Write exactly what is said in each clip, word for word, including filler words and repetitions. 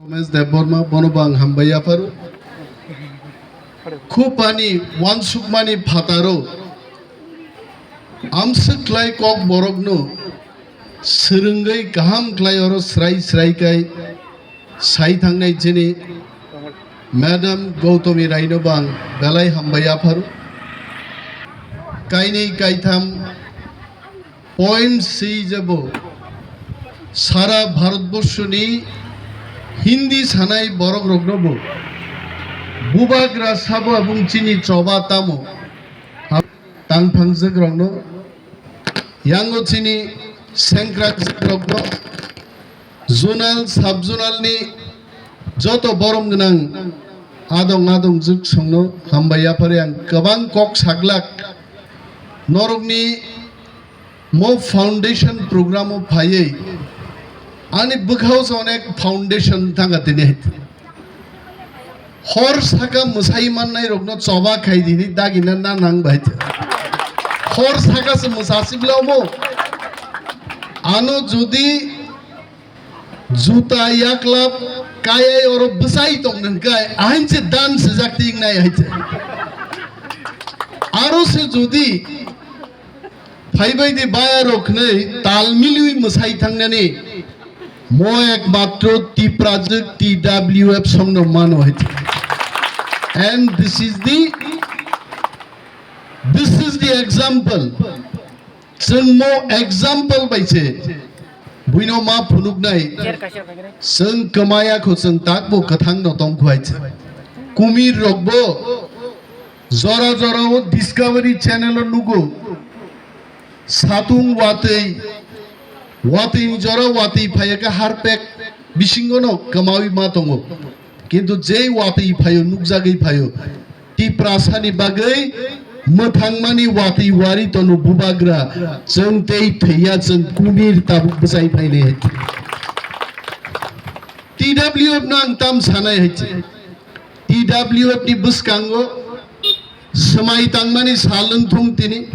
Ramesh Debbarma, bono bo ang hambai yapharo. Khub ani wansukmani phataro amswk khlai kok borokno swrwngwi kaham khlai oro srai srai kai sai thangnai chini Madam Gautami Raino bo ang belai hambai yapharo. Kainwi kaitham point si jebo sara Bharatborshoni Hindi sanai borok rokno bo bubagra sabo abung chini choba tamo tang phangjak rokno yango chini sengkrak rokno zonal sub zonal ni joto borom gwnang adong adong jwk songno hambai yaphari ang kwbang kok saglak norokni Mo foundation program o phaiwi ani bwkhao se onek foundation thanga tini. Hor saka mwsai mannai rokno choba khai dini dagina na nang bai. Hor saka se mwsasibla omo. Ano jodi juta yaklap kayai oro bwsai tong nang kai ahin se dan sejak ting nai hai se. Aro se jodi Phaibai di bayarok hwnwi tal milwi mwsai thangnani mo ekmatro Tiprajwk T W F songno mano hai. And this is the, this is the example. Chwng mo example bai se buino ma phunuknai. Chwng kwmaya kho chwng takbo kwthangno tongkhu hai. Kumir rokbo Jora jora o Discovery Channel o nugo. Satung watwi, watwi ni jora watwi phaiya khe harpek bisingo no kwmawi ma tongo. Kintu jei watwi phaio, nukjagwi phaio. Tiprasa ni bagwi mwthangmani watwi wari tono bubagra. Chwng tei thwiya chwng kumir tabuk bwchai phainai hai. T W F no ang tam sanai hai. T W F ni bwskango swmai tangmani sal wng thung tini.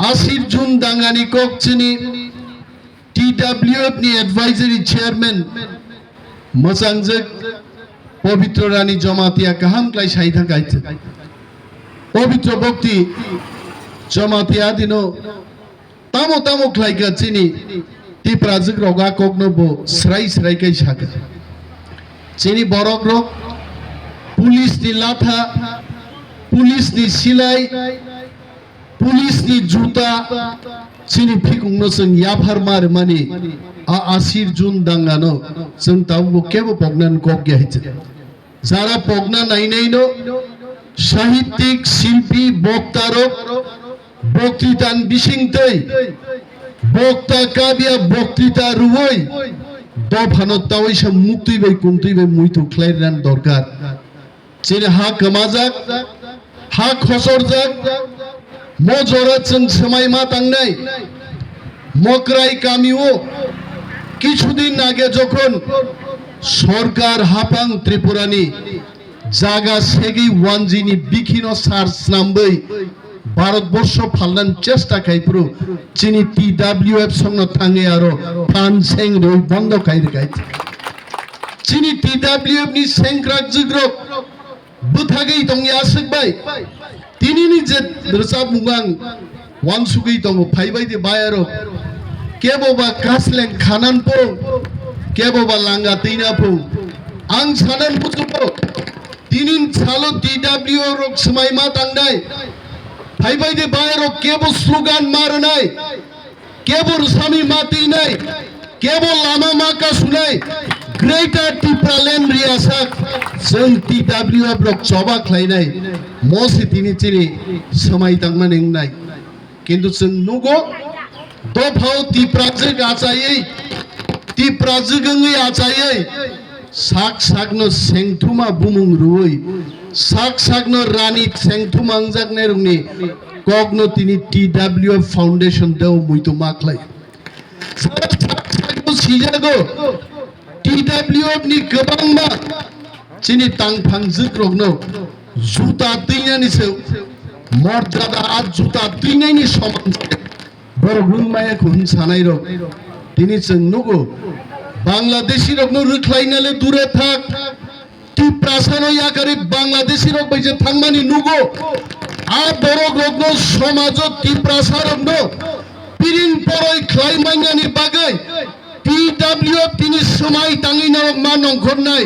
Asir Jun dangani kok chini T W F ni advisory chairman mwchangjak Pabitra Rani Jamatia kaham khlai sai thang kaitha. Pabitra Bhakti Jamatia dino Tamo tamo khlaikha chini Tiprajwk rok a kokno bo srai srai kai sakha. Chini borok rok police ni latha, police ni silai, police ni juta chini phikung no chwng yaphar ma rwmani a Asir Jun dangano chwng tabuk bo kebo poknani kok ya hai. Jara pokna nainaino sahittik, silpi, boktarok, boktitan bisingtwi, bokta kabya boktita rwui, dophano tawaisa muktwi bai kumtwi bai muitu khlai rwna dorkar. Chini ha kwmajak, ha khosorjak, mo jora chwng swmai ma tangnai. Mokrai kamio kisudin age jokhon sorkar hapang Tripurani jaga segwi wanjini bikhino sar snamwi Bharatborsho phalnani chesta khai phuru chini T W F songno thangwi aro phan seng rwi bondo khai rwkha. Chini T W F ni sengkrak jwkrok bwthagwi tongya aswk bai. Tinini je rwchapmung ang wansugwi tongo, phaibai di bayarok. Kebo ba kasleng khanan phung, kebo ba langa twina phung. Ang sanan bujugo, tinin salo T W rok swmai ma tangnai. Phaibai di bayarok kebo slogan ma rwnai. Kebo rwsami ma twinai, kebo lama ma kasunai, Greater Tipraland riyasak, chwng T W F rok choba khlainai, mo se tini chini swmai tangmani wngnai. Kintu chwng nugo, dophao Tiprajwk achaiwi, Tiprajwk wngwi achaiwi, sak sakno sengthuma bumung rwui, sak sakno rani sengthuma wngjaknairokni kokno tini T W F Foundation deo muitu ma khlai. Sak sakno sijago T W F ni kwbangma chini tangphang jwkrokno juta twinani se morjada a juta twinani soman. Borok wng maya kho hwn sanai rok. Tini chwng nugo, Bangladeshi rokno rwkhlaina le dure thak, Tiprasano yakarwi Bangladeshi rok bai je thangmani nugo. A borok rokno somajo Tiprasa rokno piring poroi khlai manyani bagwi T W F tini swmai tangwi norok ma nongkhornai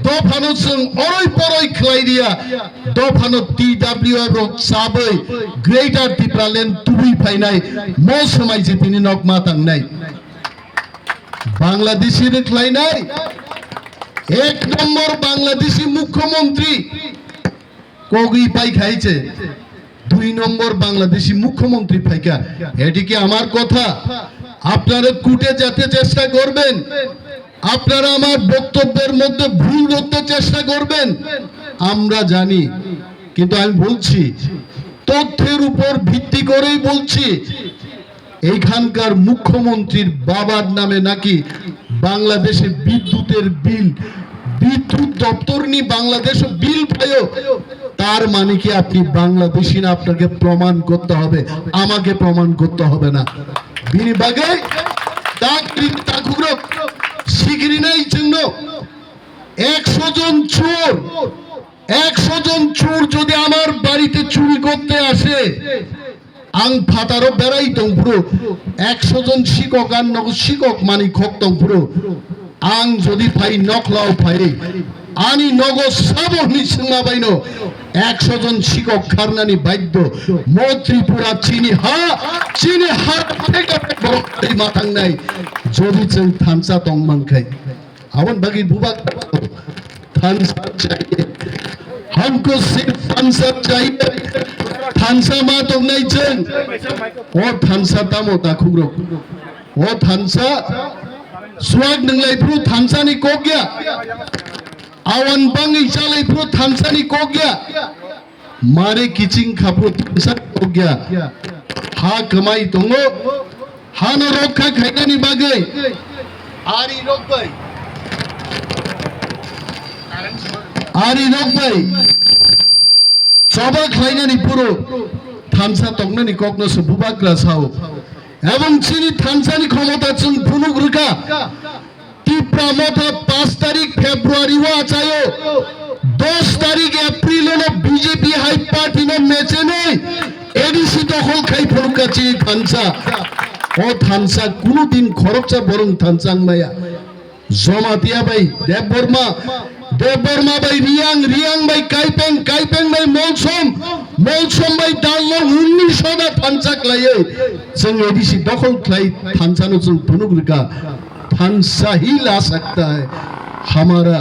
dophano chwng oroi poroi khlai riya. Dophano T W F rok chabwi Greater Tipraland tubui phainai mo swmai je tini nok ma tangnai. Bangladeshi rwkhlainai ek nombor Bangladeshi mukhyamantri kogwi pai khai se dui nombor Bangladeshi mukhyamantri phaikha. এটি কি আমার কথা? আপনারা কোর্টে যেতে চেষ্টা করবেন, আপনারা আমার বক্তব্যের মধ্যে ভুল ধরতে চেষ্টা করবেন, আমরা জানি, কিন্তু আমি বলছি, তথ্যের উপর ভিত্তি করেই বলছি। এইখানকার মুখ্যমন্ত্রীর বাবার নামে নাকি বাংলাদেশে বিদ্যুতের বিল, বিদ্যুৎ দপ্তর নিয়ে বাংলাদেশে বিল পায়ও। তার মানে কি আপনি বাংলাদেশি না? আপনাকে প্রমাণ করতে হবে, আমাকে প্রমাণ করতে হবে না। Bini bagwi tak ri takhuk rok sikiri nai chwngno. Ekso jon chor, ekso jon chor jodi amar barite churi korte ashe, ang phataro berai tongphuru, ekso jon sikok ar nogo sikok mani khok tongphuru, ang jodi phai nokhlao phai, ani nogo sabo hwnwi swngma baino ekso jon sikok kharnani baiddo. Mo Tripura chini ha, chini ha theka borok tei ma thangnai, jodi chwng thansa tong mankhai. Aboni bagwi bubak thansa chahiye. Hamko sirf thansa chahiye. Thansa ma tongnai chwng. O thansa tamo takhukrok. O thansa swag nwnglai phuru thansani kok ya. Awan bangwi chalai phuru thansani kok ya. Mare kiching khaphuru thansa kok ya. Ha kwmai tongo. Hano rokha khainani bagwi. Ari rok bai. Ari rok bai. Choba khlainani phuru thansa tongnani kokno se bubagra sao. Ebong chini thansani khomota chwng phunuk rwkha. Tipra Motha paanch tarik February o achaio, dos tarik April o no B J P hai party no mechenwi A D C dokhol khai phunukha chini thansa. O thansa kunu din khoroksa borong thansa wngmaya. Jamatia bai Debbarma, Debbarma bai Riyang, Riyang bai Kaipeng, Kaipeng bai Molsom, Molsom bai Darlong unnish da thansa khlaiwi chwng A D C dokhol khlai thansa no chwng phunuk rwkha. Thansa hi la sakta hai, hamara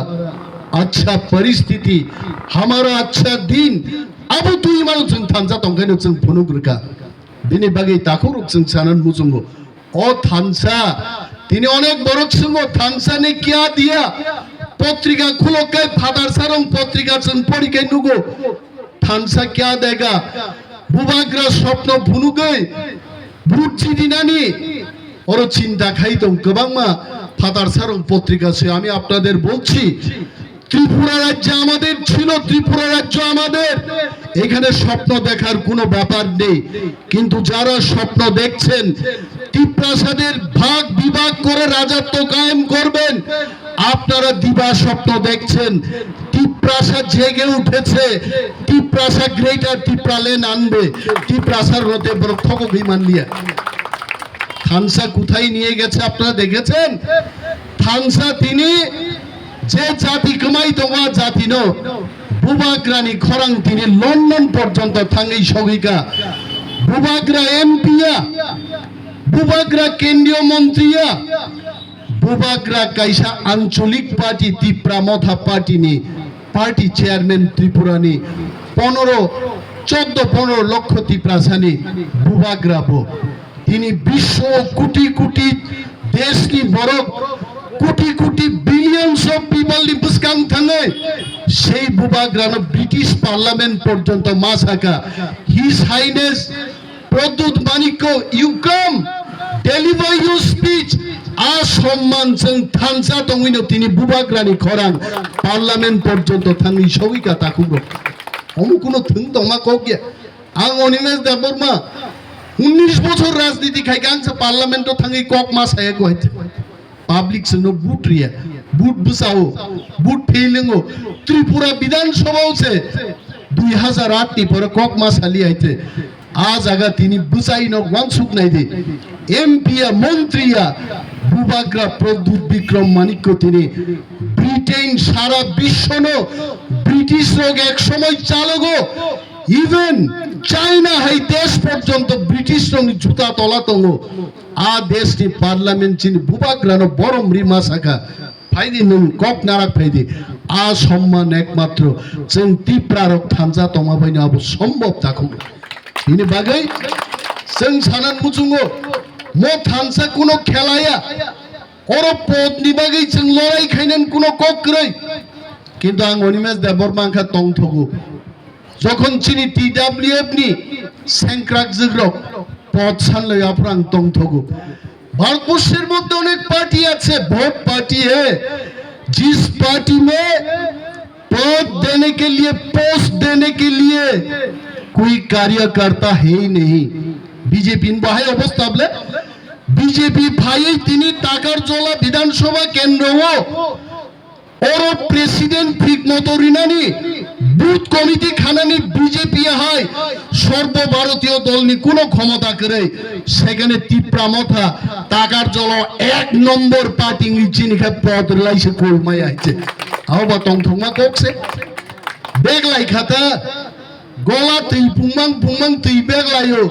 acha paristhiti, hamara acha din, abo twi mano chwng thansa tongkhaino chwng phunuk rwkha. Bini bagwi takhukrok chwng sanan muchungo. O thansa, tini onek borok swngo, thansa ne kya diya? Potrika khulok kai phatar sarong potrika chwng pori kai nugo. Thansa kya dega? Bubagra swapno phunugwi vote chidinani oro chinta khai tong kwbangma phatar sarong potrika se. আমি আপনাদের বলছি, ত্রিপুরা রাজ্য আমাদের ছিল, ত্রিপুরা রাজ্য আমাদের, এখানে স্বপ্ন দেখার কোনো ব্যাপার নেই। কিন্তু যারা স্বপ্ন দেখছেন তিপ্রাসাদের ভাগ বিভাগ করে রাজত্ব কায়েম করবেন, আপনারা দিবা স্বপ্ন দেখছেন। তিপ্রাসা জেগে উঠেছে, তিপ্রাসা গ্রেটার তিপ্রাল্যান্ড আনবে, তিপ্রাসার মধ্যে বড় খবর বিমান নিয়ে। থানসা কোথায় নিয়ে গেছে আপনারা দেখেছেন? থানসা তিনি যে জাতি কমাই তোমার জাতি ন, বুবাগ্রানি খরাং তিনি লন্ডন পর্যন্ত থাঙ্গি সগিকা। বুবাগ্রা এমপিয়া, বুবাগ্রা কেন্দ্রীয় মন্ত্রীয়া, Bubagra kaisa ancholik party, Tipra Motha party ni party chairman Tripura ni ponoro, choddo ponoro lokho Tiprasa ni Bubagra bo. Tini biswo koti koti desh ni borok, koti koti billions of people ni bwskang thangwi sei Bubagra no British Parliament porjonto ma saka, His Highness Pradyut Manikya, you come, deliver your speech. A somman chwng thansa tongwino tini Bubagrani khorang parliament porjonto thangwi sogwi ka takhuk rok. Omo kuno thwng tongma kok ya. Ang Animesh Debbarma, unnish bochor rajniti khai ka, ang sa parliament o thangwi kok ma saya ko hai. Public chwngno vote riya, vote bwsao, vote failingo. Tripura Bidhan Sabha o se dui hazar aat ni pore kok ma sali haite. A jaga tini bwsai no wansuk nai di. M P ya, montri ya, Bubagra Pradyut Bikram Manikko tini Britain sara biswo no British rok ek somoy chalogo, even China hai desh porjonto British rok ni juta tola tongo. A desh ni parliament chini Bubagra no borom rima saka. Phaidi nwng kok narak phaidi. A somman ekmatro chwng Tipra rok thansa tongma baino abo sombhob takhuk. Bini bagwi chwng sanan muchungo mo thansa kuno khelaya. Oro pod ni bagwi chwng lorai khainan kuno kok kwrwi. Kintu ang Animesh Debbarma wngkha tongthogo. Jokhon chini T W F ni sengkrak jwkrok pod sanlai aphuru ang tongthogo. ভারতবর্ষের মধ্যে অনেক पार्टी আছে, बहुत पार्टी है, जिस पार्टी में पद देने के लिए, पोस्ट देने के लिए कोई कार्यकर्ता है ही नहीं। B J P ni bahai obostha ble, B J P phaiwi tini Takarjola Bidhan Sabha kendro o oro president thik moto rinani, booth committee khanani B J P hai সর্বভারতীয় দলনি কোনো ক্ষমতা করে সেখানে তিপ্রা মথা Takarjola o এক নম্বর party ni chini khe pod rwlai se kolmai hai se. Abo ba tongthokma kok se. Beglai khata gola twi pungmang pungmang twi beglaio.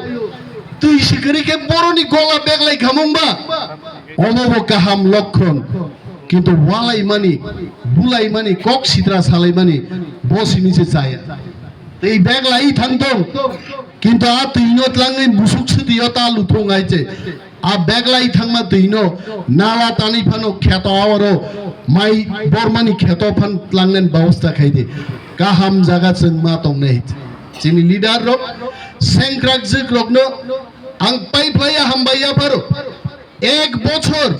Twi sikiri khe boroni gola beglai khamung ba. Omo bo kaham lokhon. Kintu walaimani, bulaimani, kok sitra salaimani, bo simi se chaya. Tei bag lai thang tong. Kintu a twino tlangwi musuk swtio ta luthung hai se. A bag lai thangma twino nala tani phano kheto awaro mai bormani kheto phan tlangnen babosta khai de. Kaham jaga chwng ma tongnai. Chini leader rok sengkrak jwk rokno ang pai phlai ya hambai ya pharo. Ek bochor,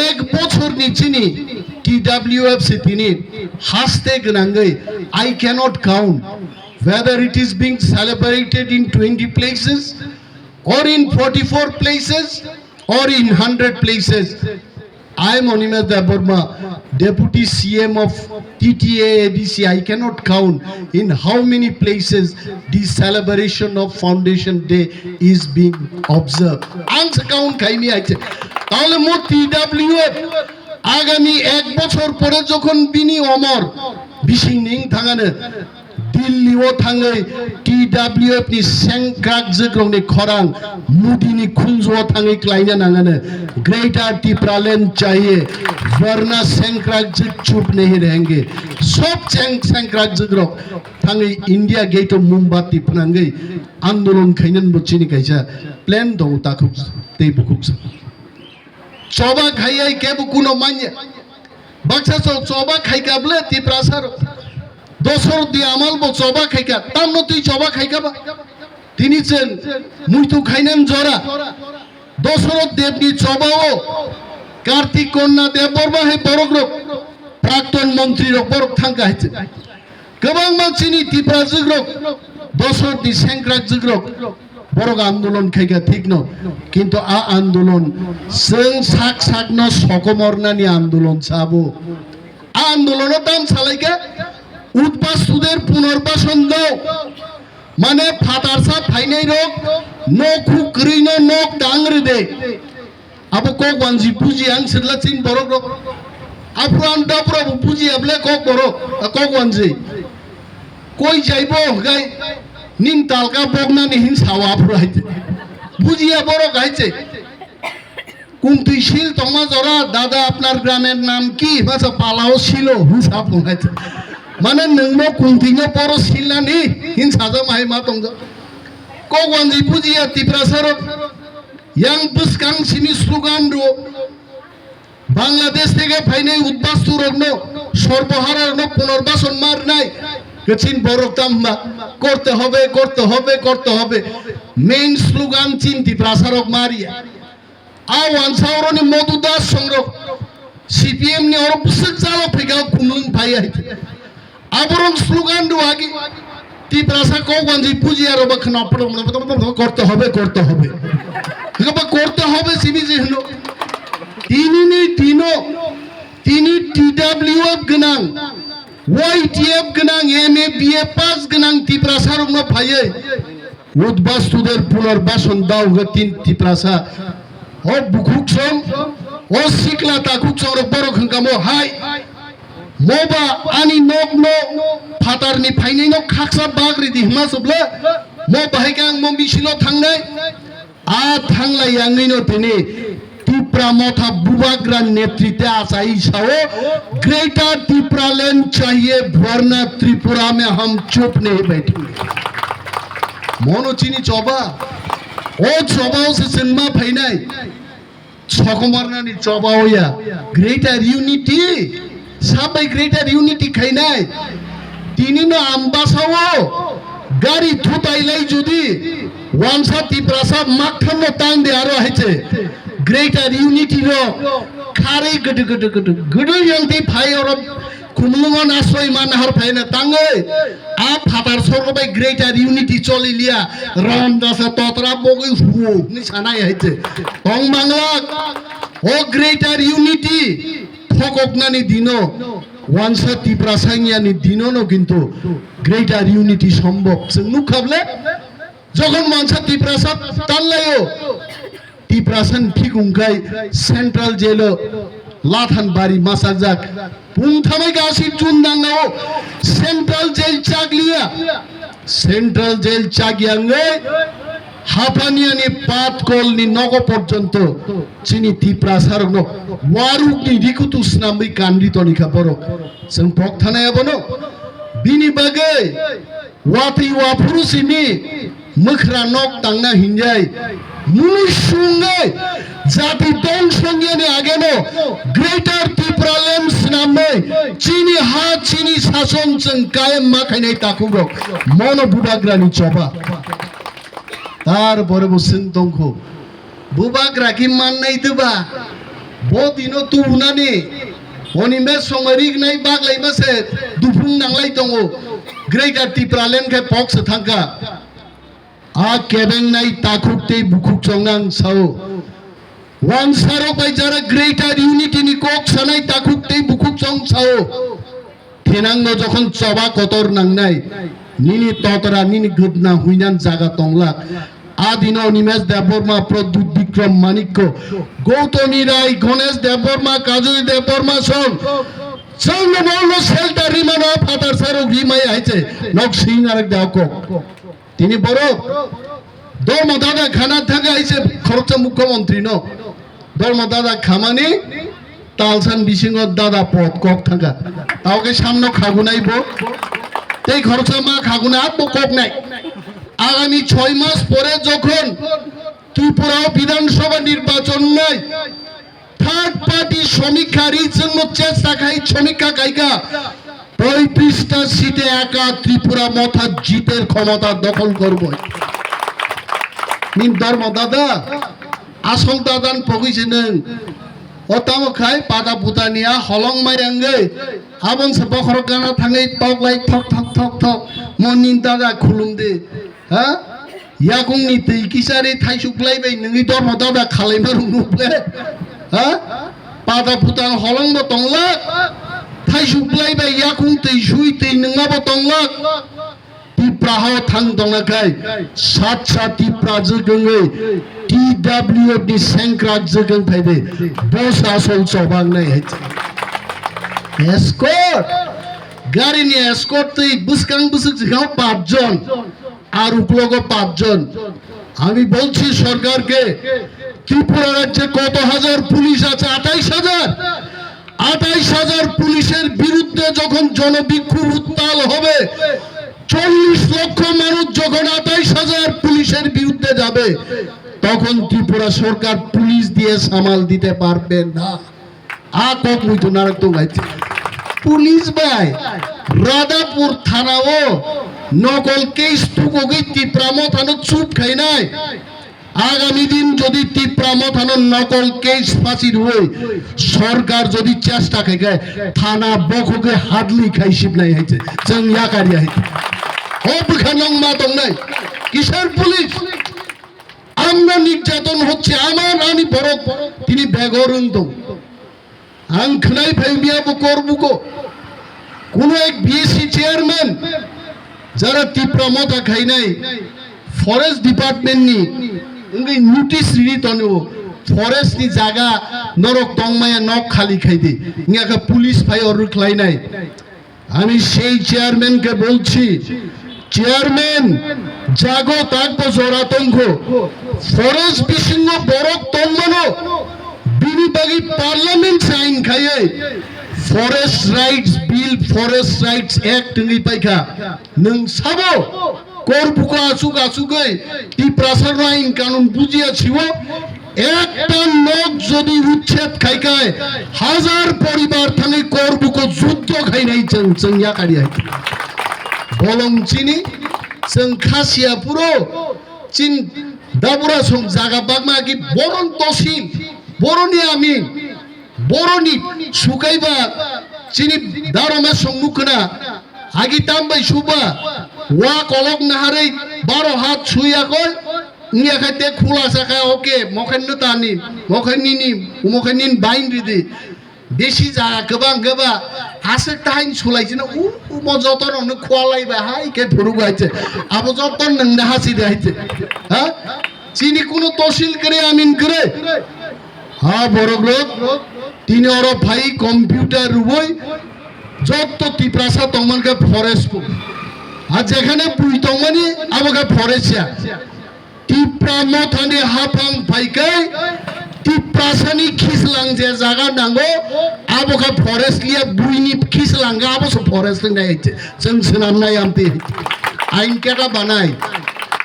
ek bochor ni chini T W F se tini haste gwnangwi, I cannot count whether it is being celebrated in twenty places or in forty-four places or in hundred places. I am Animesh Debbarma, Deputy C M of T T A A D C. I cannot count in how many places the celebration of Foundation Day is being observed. Ang sa count khaimi ache. Tahole mo T W F agami ek bochor pore jokhon bini omor bising ning thangane Delhi o thangwi T W F ni sengkrak jwkrokni khorang Modi ni khunju o thangwi klaina nangano. Greater Tipraland chahiye, varna sengkrak jwk chup nahi rahenge. Sob cheng sengkrak jwkrok thangwi India Gate o mombati phnangwi andolon khainani bo chini kaisa plan tongo takhuk tei bukhuk sa. Choba khaiya kebo kuno manya. Baksa so choba khaika ble Tiprasa rok. Dosor di amal bo choba khaika. Tamno twi choba khaika ba. Tini chwng muitu khainan jora. Dosoroth Debni choba o Kartik Konna Debbarma hai borok rok. Prakton montri rok borok thangka hai chwng. Kwbangma chini Tipra jwkrok, Dosorothni sengkrak jwkrok, borok andolon khaika thikno, kintu a andolon chwng sak sakno sokomornani andolon sabo. A andolono tam salaikha, udbastuder punorbasonno, mane phatarsa phainairok nok huk kwrwino nok tang rwde. Abo kok wanji buji ang sirla chin borok rok. Aphuru ang dapura bo buji able kok borok, a kok wanji. Koi jaibo hwgai nin talka boknani hin sawa aphuru haite. Buji ya borok haite. Kumtwi sil tongma jora, "Dada, apnar gramer nam ki?" Masa palao silo, hin sa phung haite. Mane nwngno kumtwino poro silnani hin sajak ma hai ma tongja. Kok wanji buji ya Tiprasa rok. Yang bwskang simi slogan rwo, Bangladesh theke phainai udbastu rokno, sorbohara rokno punorbason ma rwnai, kachin borok tam hwnba, korte hobe, korte hobe, korte hobe. Main slogan chin Tiprasa rok ma riya. A wansa oroni Madhu Das songrok, C P M ni oro bwswk jalo phaika kumlung phai hai. Aborok slogan rwagi, Tiprasa kok wanji buji aro ba khna poro korte hobe, korte hobe. Hwnkhe ba korte hobe simi je hwno. Tinini dino, tini T W F gwnang, Y T F gwnang, M A B A pass gwnang Tiprasa rokno phaiwi Udbastuder punarbason daoga tin Tiprasa. O bukhuksong, o sikla takhuk chongrok borok hwnkha mo hai. Moba ani nokno phatarni phainaino khaksa bag ridi hwnma chwbla. Mo bahai khe ang mo misilo thangnai. A thanglai yangwino tini Tipra Motha Bubagra netrite achai sao, "Greater Tipraland chahiye, varna Tripura mein hum chup nahi baithenge." Mono chini choba, o choba o se chwngma phainai. Sokomarnani choba oya, Greater Unity, sabai Greater Unity khainai. Tini no Ambasao gari thutai lai jodi wansa Tiprasa makthamno tang de aro haiche. Greater Unity ro khari gudu gudu gudu gudu yang tei phai oro Khumulwngo na soi ma nahar phaina tangwi a phatar sorgo bai Greater Unity choli liya, ron dasa totra bogwi huo hwnwi sanai hai se. Tong manglak o Greater Unity phokoknani dino, wansa Tiprasa wngya ni dino no kintu Greater Unity sombok. Chwng nukha ble? Jokhon wansa Tiprasa tanlaio, Tiprasa ni thik wngkhai Central Jail o lathan bari masajak. Pungthamai gasi June dangao Central Jail chakliya. Central Jail chakya wngwi Hapaniani Patkol ni nogo porjonto chini Tiprasa rokno waruk ni rikutu snamwi kandi tonikha borok. Chwng pok thanai abono. Bini bagwi watwi waphuru simi mwkhra nok tangna hinjai. Munu sungwi jati dong songyani ageno Greater Tipraland snamwi chini ha chini sason chwng kayem ma khainai takhukrok mono bubagrani choba. Tar pore bo swng tongkhu. Bubagra ki mannai twba? Bo dino tubunani. Oni me songwi rignai baglaima se duphung nanglai tongo. Greater Tipraland khe pok se thangkha. A kebengnai takhuk tei bukhuk chongnang sao. Wansarok bai jara Greater Unity ni kok sanai takhuk tei bukhuk chong sao. Thinangno jokhon choba kotor nangnai, nini totra, nini gwdna huinan jaga tonglak. Adino Animesh Debbarma, Pradyut Bikram Manikko, Gautami Rai, Ganesh Debbarma, Kajoi Debbarma song. Chwngno nokno shelter rimano phatar sarok rimai hai se nok sing arek da kok. Tini borok Dharma Dada khana thangkha hai se khoroksa mukhyamantri no. Dharma Dada khamani talsan bisingo Dada pod kok thangkha. Tao khe samno khagunai bo. Tei khoroksa ma khaguna abo kok nai. Agami choi mas pore jokhon Tripura o Bidhan Sabha nirbachon nai, third party somikha ri chwngno chesta khai somikha khaikha, poitrista site aka Tripura Motha jiter khomota dokhol korbo. Nin Dharma Dada, asol dadan pogwi se nwng. O tamo khai pada putani a holong mai wngwi, abon se bokhorok gana thangwi tok lai thok thok thok thok, mo nin dada khulum de. Ha? Yakungni twi kisari thaisuk lai bai nungwi Dharma Dada khalaima rwngno ble? Ha? Pada putang holongbo tonglak. Thaisuk lai bai yakung twi sui twi nungmabo tonglak. Tipra hao thang tongna khai sat sat Tipra jwk wngwi T W F ni sengkrak jwk wng phai de. Bo sa asol chobang nai hai. Escort. Gari ni escort twi bwskang bwswk jwkha o pach jon. Ar uklogo pach jon. আমি বলছি সরকারকে, ত্রিপুরা রাজ্যে কত হাজার পুলিশ আছে? আঠাইশ হাজার। আঠাইশ হাজার পুলিশের বিরুদ্ধে যখন জনবিক্ষোভ উত্তাল হবে, চল্লিশ লক্ষ মানুষ যখন আঠাইশ হাজার পুলিশের বিরুদ্ধে যাবে, তখন ত্রিপুরা সরকার পুলিশ দিয়ে সামাল দিতে পারবে না। A kok muitu narak tong hai. Police bai Radhapur thana o nokol case tukogwi Tipra Mothano chup khainai. Agami din jodi Tipra Mothano nokol case phasi rwui sorkar jodi chesta khai khai thana bokhoge hadli khai sibnai hai se. Chwng yakar ya hai. O bwkha nong ma tongnai. Kisar police? A আমরা নির্যাতন হচ্ছে, আমার আমি বড়, তিনি বেগরুন দো। Ang khwnai phai miya bo Korbuko, kuno ek B S C chairman, jara Tipra Motha khainai, forest department ni wngwi notice riri tongo, forest ni jaga norok tongmaya nok khali khaidi, wngya kha police phai order khlainai. আমি সেই চেয়ারম্যানকে বলছি, chairman, jago takbo jora tongkho, forest bisingo borok tongmano, bini bagwi parliament se ain khaiwi forest rights bill, forest rights act wngwi paikha. Nwng sabo Korbuko achuk achugwi Tiprasa no ain kanun bujiya siwo, ekta nok jodi uchched khai khai hazar poribar thangwi Korbuko juddho khainai chwng, chwng yakari hai. Bolong chini chwng khasiya puro chin dabura song jaga bagma agi boron tosil boroni ami boroni sukaiba chini darome song nukna agi tambai suba wa kolok naharei baro hat suyakoi. Wngya khe te khulasa kha, okay, mokhe nwtani, mokhe nini, mokhe nini bain ridi. Besi jaga kwbang khe ba aswk tahain sulaisino, u, u, mo joto rokno khwalai ba hai khe phuru bai se. Abo joto nwng na hasi de hai se. Ha? Chini kuno tosil kwrwi, amin kwrwi. Ha, borok rok, tini oro phai computer rwui joto Tiprasa tongman khe forest bo. Ha, jekhane bui tongmani abo khe forest ya. Tipra Mothani haphang phaikai, Tiprasani khislang je jaga nango, abo kha forest liya, buini khislang ga, abo se forest ni nai se. Chwng swnam nai amti. Ain keta banai.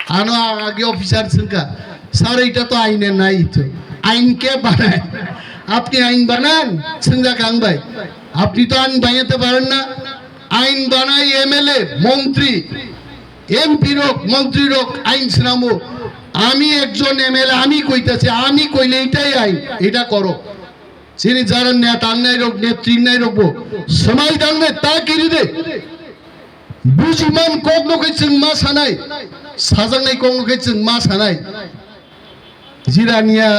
Ano agi officer sengka, "Sir, eta to aine nai to. Ain ke banai? Apni ain banan?" Sengja kang bai. "Apni to ain banai te paran na? Ain banai M L A, montri." M P rok, montri rok ain swnamo. Ami ekjon M L A, ami koitasi, ami koile etai ain, eta koro. Chini jara neta wngnai rok, netri wngnai rok bo swmai dangne ta kiri de. Bujiman kok no khe chwng ma sanai, sajaknai kok no khe chwng ma sanai. Jirania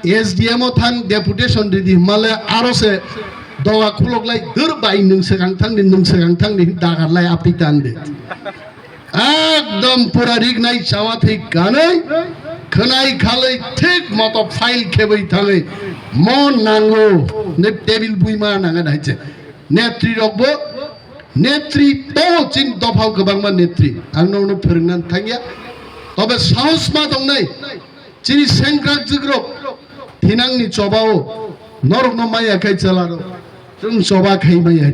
S D M o thang deputation ridi himale aro se doga khulok lai dur bai nwng swkang thang di, nwng swkang thang di dagar lai apni tan de. Ekdom pura rik nai chawa thik kanai khwnai khalai thik moto file khebai thangwi mo nango ne table bui ma nanga nai che. Netri rok bo netri to chin dophao kwbangma netri ang no no phwrwngna thangya. Tobe sahos ma tongnai. Chini sengkrak jikrok thinangni chobao norokno maya khai chalaro chwng choba khai maya.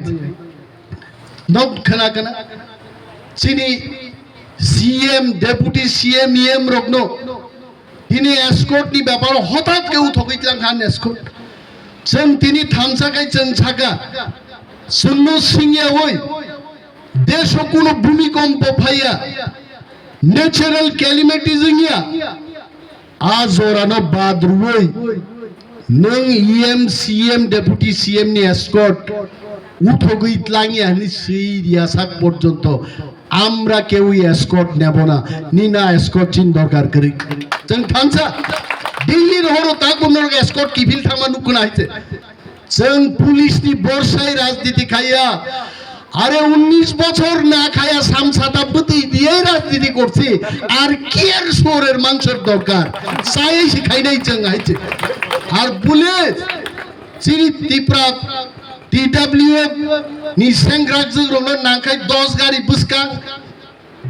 Nok khna khna chini C M, Deputy C M, E M rokno tini escort ni beparo hotat ke uthogwi tlang khan escort. Chwng tini thansa khai chwng saka chwngno singya oi. Desho kuno bhumikompo phaiya, natural calamities wngya, a jorano bad rwui nwng E M, C M, Deputy C M ni escort uthogwi tlangya hwnwi swi riya sak porjonto amra keui escort nebo na, nina escort chin dorkar kwrwi. Chwng thansa Delhi rohoro takbo norok escort kiphil thangma nukuna haite. Chwng police ni borsai rajniti khaiya. আরে উনিশ বছর না খায়া সামসাটা বুদ্ধি দিয়ে রাজনীতি করছি। আর কি এক শহরের মানুষের দরকার? চাই শিখাই নাই চেঙ্গাইছে। আর পুলিশ চিনি Tripura T W F ni sengrak jwk rokno nangkhai dos gari bwskang,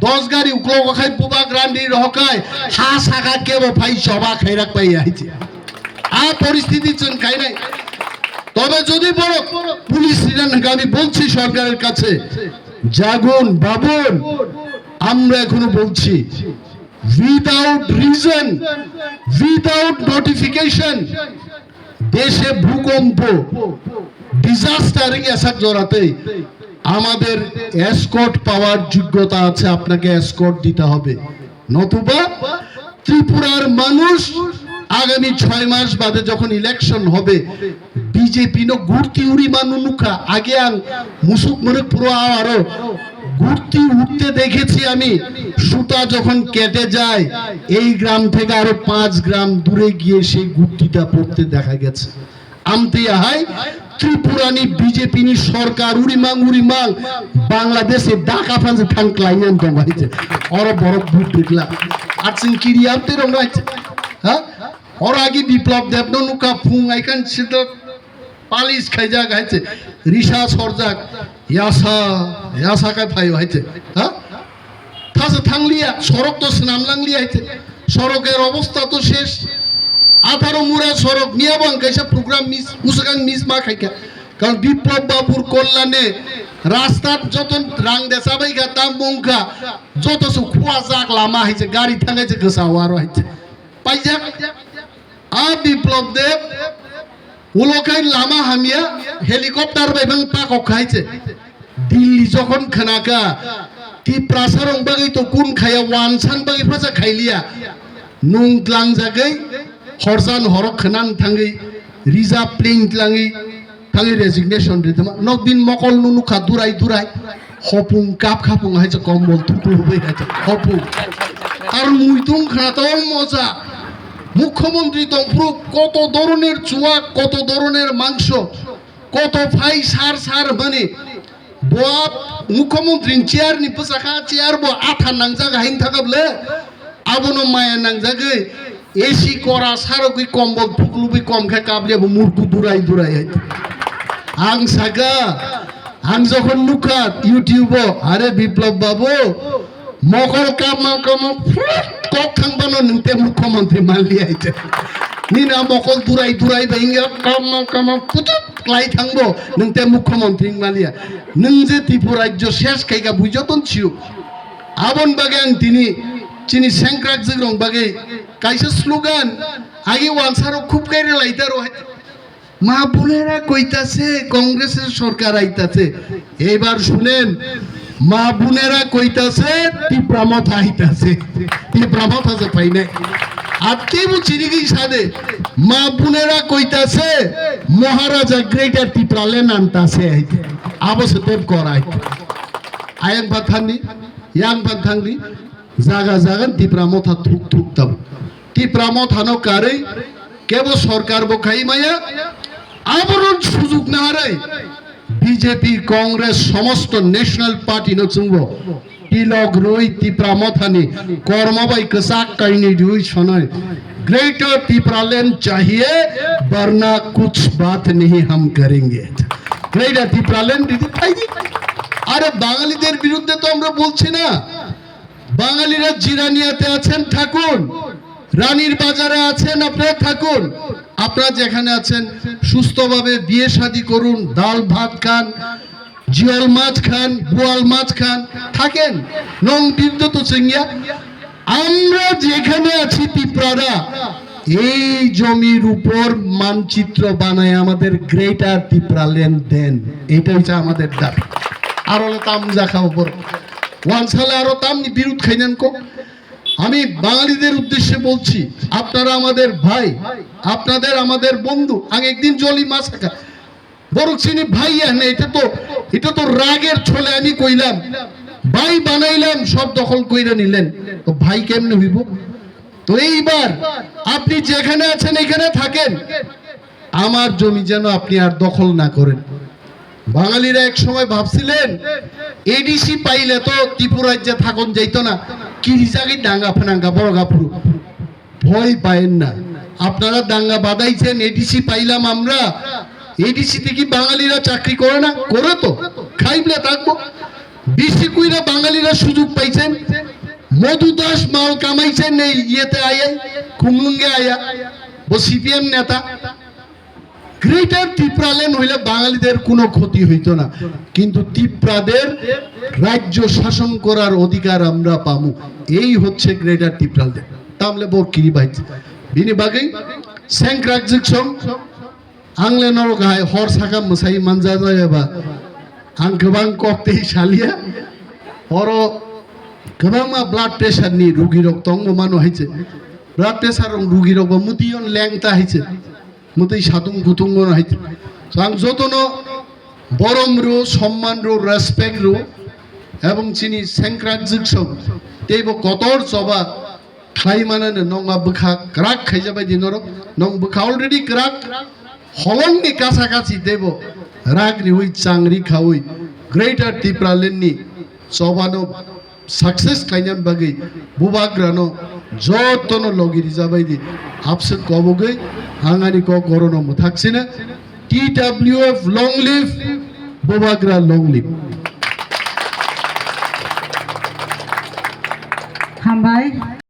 dos gari uklogo khai bubak randi rohokai ha saka kebo phai choba khairak pai hai. A poristiti chwng khainai. তবে যদি বড় পুলিশ রিটার্ন আমি বলছি সরকারের কাছে, জাগুন, ভাবুন, আমরা এখনো বলছি, without reason, without notification, দেশে ভূকম্প, ডিজাস্টার এসাক জোরাতে আমাদের এসকর্ট পাওয়ার যোগ্যতা আছে, আপনাকে এসকর্ট দিতে হবে। নতুবা ত্রিপুরার মানুষ আগামী ছয় মাস বাদে যখন ইলেকশন হবে, BJP no gurti uri manu nukha, age ang musuk muruk puro aro গুত্তি উঠতে দেখেছি আমি, সুতা যখন কেটে যায়, এই গ্রাম থেকে আরো পাঁচ গ্রাম দূরে গিয়ে সেই গুত্তিটা পড়তে দেখা গেছে। Amtwi ahai Tripura ni B J P ni sorkar urimang urimang Bangladesh e Dhaka phanse thang klainan tong hai se. Oro borok but dikla. Atsing kiri amte rong hai se. Ha? Oro agi Biplab Deb no nuka phung aikan sida palis khaijak hai se. Risa sorjak. Yasa, yasa kai phaio hai se. Ha? Thasa thangliya, sorok to swnam langliya hai se. Soroker obostha to shesh. Atharo mura sorok niya bang kaisa program miss, usakang miss ma khaika. Karon Biplab Babur kollane rasta joton rang de sabai ga tam bongka, joto su khua jak lama hai se, gari thangai se gasa waro hai se. Paijak. A Biplab Deb, ulo khai lama hamya, helicopter bai bang pakok khai se. Delhi jokhon khnaka, Tiprasa rong bagwi to kun khaya, wansan bagwi phacha khailiya. Nung tlangjagwi, horsan horok khnan thangwi, reserve plane tlangwi, thangwi resignation ritma. Nokbin mokol nunu kha durai durai. Hopung kap khapung hai se kombol thuklu bai hai se hopung. Tar muitung khna to moja. Mukhyamantri tongphuru koto doroner chuwa, koto doroner mangso, koto phai sar sar mani. Boa mukhyamantri ni chair ni bwsakha, chair bo atha nangjak hain thakable. Abono maya nangjagwi A C kora sarogwi kombol thuklubwi kom khe kabliya bo murku durai durai hai. Ang saka, ang jokhon nukha YouTube o, "Are Biplab babu, mokol kamang kamang kok thang bano nung te mukhyamantri manliya hai te. Nina mokol durai durai bai wngya kamang kamang putut klai thangbo nung te mukhyamantri manliya. Nung je Tripura rajyo ses khaika buijoton chiu." Abon bagwi ang tini chini sengkrak jigrong bagwi kaisa slogan, agi wansarok khub kaire laitaro hai. "মা বোনেরা কইতাছে কংগ্রেসের সরকার আইতাছে।" এবার শুনেন, মা বোনেরা কইতাছে তিপ্রা মথা আইতাছে, তিপ্রা মথা যে পাই নাই। আর তেবু চিনিগি সাদে, মা বোনেরা কইতাছে মহারাজা গ্রেটার তিপ্রাল্যান্ড আনতাছে আইতে, আবো সে তেব করাই। Ayang phan thangni, yang phan thangni, jaga jaga Tipra motha thuk thuk tabo. Tipra mothano karwi kebo sorkar bo khai maya, abono sujuk naharwi B J P, Congress, somosto National Party no chwngbo tilok rwi Tipra mothani kormo bai kwchak kainwi rwi sonoi Greater Tipraland chahiye, barna kuch baat nahi hum karenge. Greater Tipraland ridi phaidi. Are Bangaliter biruddhe to amra bolchi na. বাঙালিরা জিরানিয়াতে আছেন, থাকুন। রানীর বাজারে আছেন, আপনারা থাকুন। আপনারা যেখানে আছেন, সুস্থভাবে বিয়ে শাদী করুন, ডাল ভাত খান, জিওল মাছ খান, বোয়াল মাছ খান, থাকেন। নং বিদ্যুৎ সিংয়া, আমরা যেখানে আছি তিপ্রারা, এই জমির উপর মানচিত্র বানায় আমাদের গ্রেটার তিপ্রাল্যান্ড দেন, এটাই হচ্ছে আমাদের দাবি। আর হলে তাম যা খাবো বড়। Wansale aro tamni birud khainan ko. আমি বাঙালিদের উদ্দেশ্যে বলছি, আপনারা আমাদের ভাই, আপনাদের আমাদের বন্ধু। Ang ekdin joli ma sakha, borok chini bhai ya hwnwi, এটা তো, এটা তো রাগের ছলে আমি কইলাম, ভাই বানাইলাম, সব দখল কইরা নিলেন, তো ভাই কেমনে হইব? তো এইবার আপনি যেখানে আছেন এখানে থাকেন, আমার জমি যেন আপনি আর দখল না করেন। বাঙালিরা এক সময় ভাবছিলেন এডিসি পাইলে তো ত্রিপুরা রাজ্যে থাকন যাইতো না, কিরি জাগি ডাঙ্গা ফানাঙ্গা বড় গাফুরু। ভয় পায়েন না, আপনারা দাঙ্গা বাঁধাইছেন, এডিসি পাইলাম আমরা। এডিসি থেকে বাঙালিরা চাকরি করে না? করে তো, খাইবলে থাকবো। বিসি কুইরা বাঙালিরা সুযোগ পাইছেন, মধু দাস মাল কামাইছেন এই ইয়েতে আয়া, খুমলুঙ্গে আয়া, ও সিপিএম নেতা। গ্রেটার তিপ্রাল্যান্ড হইলে বাঙালিদের কোনো ক্ষতি হইতো না, কিন্তু তিপ্রাদের রাজ্য শাসন করার অধিকার আমরা পামু। এই হচ্ছে গ্রেটার তিপ্রাল্যান্ড। তামলে বর কিরি বাইছে। Bini bagwi sengkrak jiksong, ang le norok hai hor saka mwsai manja jaya ba. Ang kwbang kok tei salia. Oro kwbangma blood pressure ni rugi rok tongmo mano hai se. Blood pressure rok rugi rok ba mution lengta hai se. Mutwi satung kutung no hai. So ang jotono borom ro, somman ro, respect ro. Ebong chini sengkrak jwksong teibo kotor choba khlai manani nokma bwkha kwrak khaijak bai di norok. Nong bwkha already kwrak, holongni kasa kasi teibo rak riwi changri khawi Greater Tipraland ni chobano success khlaina bagwi bubagrano jotono logi rijabai di. Abswk kobogwi ang ani kok orono mwthak sino. T W F long live, bubagra long live. Hambai.